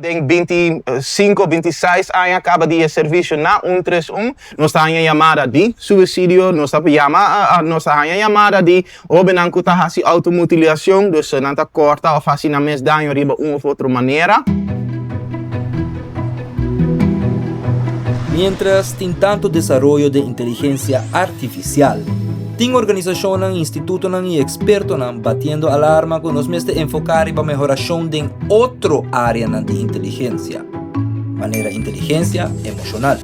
Den 25, 26 aña kaba di e servisio na un tres un, nos ta haña yamada di suisidio, nos ta yama, nos ta haña yamada di hóbennan ku ta hasi outomutilashon, dus nan ta kòrta òf hasi nan mes daño riba un òf otro manera. Miéntras tin tantu desaroyo den inteligensia artifisial, tin organisashonnan, institutonan i ekspertonan batiendo alarma ku nos mester enfoká riba mehorashon den otro áreanan di inteligensia, manera inteligensia emoshonal.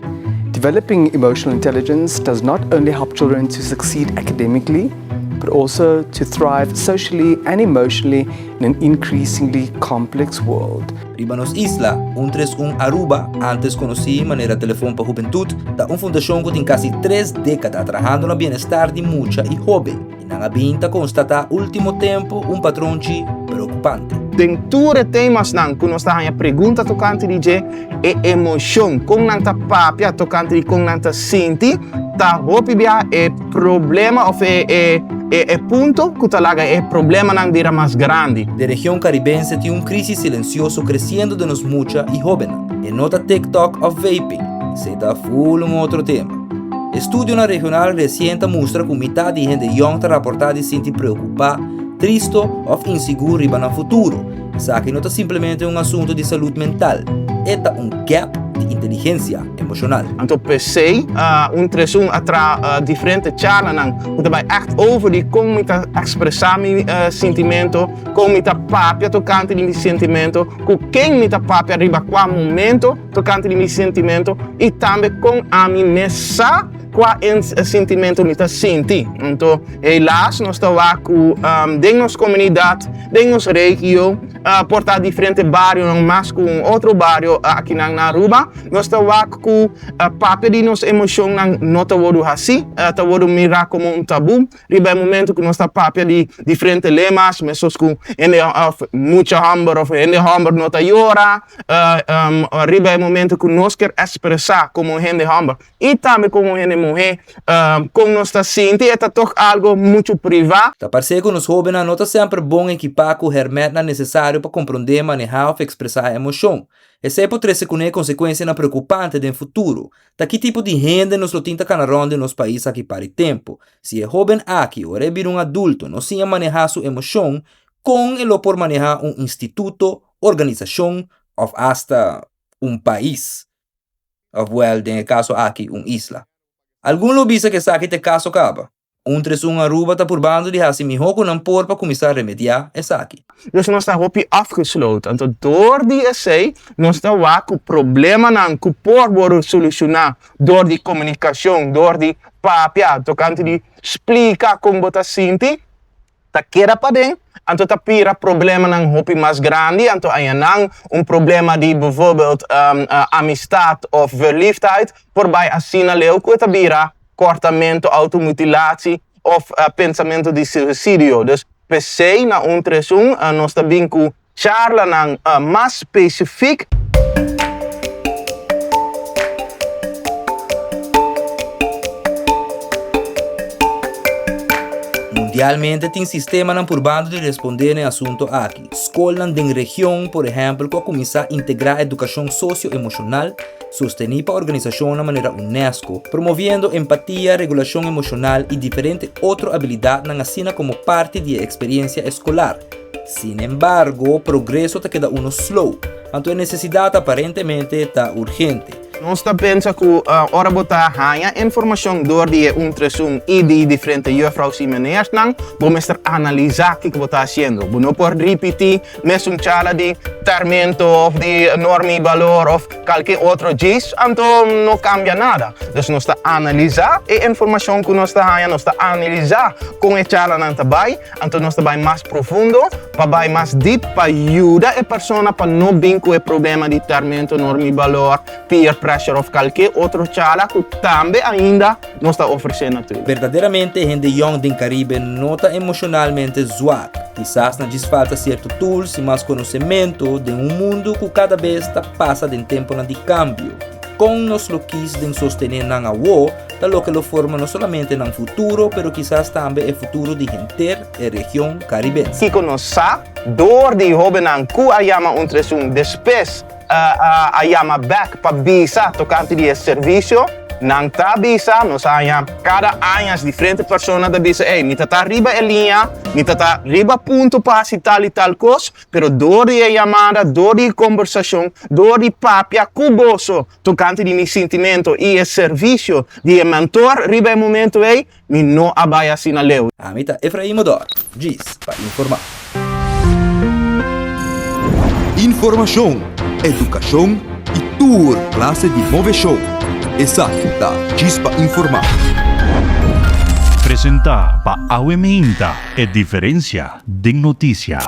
Developing emotional intelligence does not only help children to succeed academically, but also to thrive socially and emotionally in an increasingly complex world. Riba nos isla, Un Tres Un Aruba, antes konosí manera Telefon pa Hubentut, ta un fundashon ku tin kasi tres dékada trahando na bienestar di mucha i hóben, i nan a bin ta konstatá último tempu un patronchi preokupante. Den tur e temasnan ku nos ta haña pregunta tokante di dje, e emoshon, kon nan ta papia tokante di kon nan ta sinti, ta hopi bia e problema òf e e e punto ku ta laga e problemanan bira mas grandi. Den region karibense tin un krísis silensioso kresiendo den nos mucha i hóbennan. E no ta TikTok òf vaping, esei ta ful un otro tema. Estudionan regional resien ta mustra ku mitat di hende yòn ta raportá di sinti preokupá, tristo òf insigur riba nan futuro. Esaki no ta simplemente un asuntu di salud mental, e ta un gap di inteligensia emoshonal. Anto p'esei un tres un a traha diferente charlanan ku ta bai ègt over di kon mi ta ekspresá mi sintimentu, kon mi ta papia tokante di mi sintimentu, ku ken mi ta papia riba kua momento tokante di mi sintimentu i tambe kon ami mes sa kua sintimentu mi ta sinti. Anto helaas nos ta wak ku den nos komunidat, den nos regio, por ta diferente barionan mas ku un otro bario akinan na Aruba, nos ta wak ku papia di nos emoshonnan no ta wordu hasi, ta wordu mira komo un tabú. Riba e momento ku nos ta papia di diferente lemas, mesos ku hende òf mucha hòmber òf hende hòmber no ta yora, riba e momento ku nos kier ekspresá komo hende hòmber i tambe komo hende muhé kon nos ta sinti, e ta tòg algu muchu privá. Ta parse ku nos hóbennan no ta semper bon ekipá ku hèrmèntnan nesesario pa komprondé, manehá òf ekspresá emoshon. Esei por trese kuné konsekuensianan preokupante den futuro. Ta ki tipo di hende nos lo tin ta kana rònt den nos pais aki par di tempu? Si e hóben aki ora e bira un adulto no siña manehá su emoshon, kon e lo por manehá un instituto, organisashon òf asta un pais? Òf wèl, den e kaso aki, un isla. Algun lo bisa ku esaki ta e kaso kaba. Un tres un Aruba ta purbando di hasi mihó ku nan por pa kuminsá remediá esaki. Dus nos ta hopi afgesloten. Anto door di esei nos ta wak ku problemanan ku por wòrdu solushoná door di komunikashon, door di papia tokante di splika kon bo ta sinti, ta keda paden, anto ta bira problemanan hopi mas grandi, anto añanan un problema di bijvoorbeeld amistad of verliefdheid por bai asina leu ku e ta bira kòrtamentu, outomutilatie òf pensamentu di suisidio. Dus p'esei na un tres un nos ta bin ku charlanan mas spesifik. Mundialmente tin sistemanan purbando di respondé na e asunto aki. Skolnan den region, por ehèmpel, ku a kuminsá integrá edukashon sosio-emoshonal, sostení pa organisashonnan manera UNESCO, promoviendo empatia, regulashon emoshonal i diferente otro abilidatnan asina komo parti di e eksperiensia eskolar. Sin embargo, progreso ta keda uno slow, anto e nesesidat aparentemente ta urgente. Nos ta pensa ku ora bo ta haña informashon dor di e un tres un i di diferente juffrouws i meneersnan, bo mester analisá kiko bo ta hasiendo. Bo no por ripití mesun charla di tèrmento òf di norma i balor òf kalke otro djis, anto no kambia nada. Dus nos ta analisá e informashon ku nos ta haña, nos ta analisá kon e charlanan ta bai, anto nos ta bai mas profundo pa bai mas dip pa yuda e persona pa no bin ku e problema di tèrmento, norma i balor, peer pressure òf kalke otro charla ku tambe ainda nos ta ofresé natuurlijk. Berdaderamente hende yòn den Karibe no ta emoshonalmente zwak. Kisas nan djis falta sierto tools i mas konosementu den un mundu ku kada bes ta pasa den tempunan di kambio. Kon nos lo kis den sostené nan awo ta loke lo forma no solamente nan futuro pero kisas tambe e futuro di henter e region karibense. Kiko nos sa dor di hóbennan ku a yama un tres un despues? A yama bek pa bisa tokante di e servisio. Nan ta bisa, nos a haña kada aña diferente persona ta bisa, ey, mi ta ta riba e liña, mi ta ta riba punto pa hasi tal i tal kos, pero dor di e yamada, dor di e kombersashon, dor di papia ku boso tokante di mi sintimento i e servisio di e mentor riba e momento ey, Mi no a bai asina leu. Ami ta Efraim Odor, djis pa informá. Informashon, edukashon i tur klase di moveshon. Esaki ta Djis pa Informá. Presentá pa Awe Meinta, e diferensia den notisia.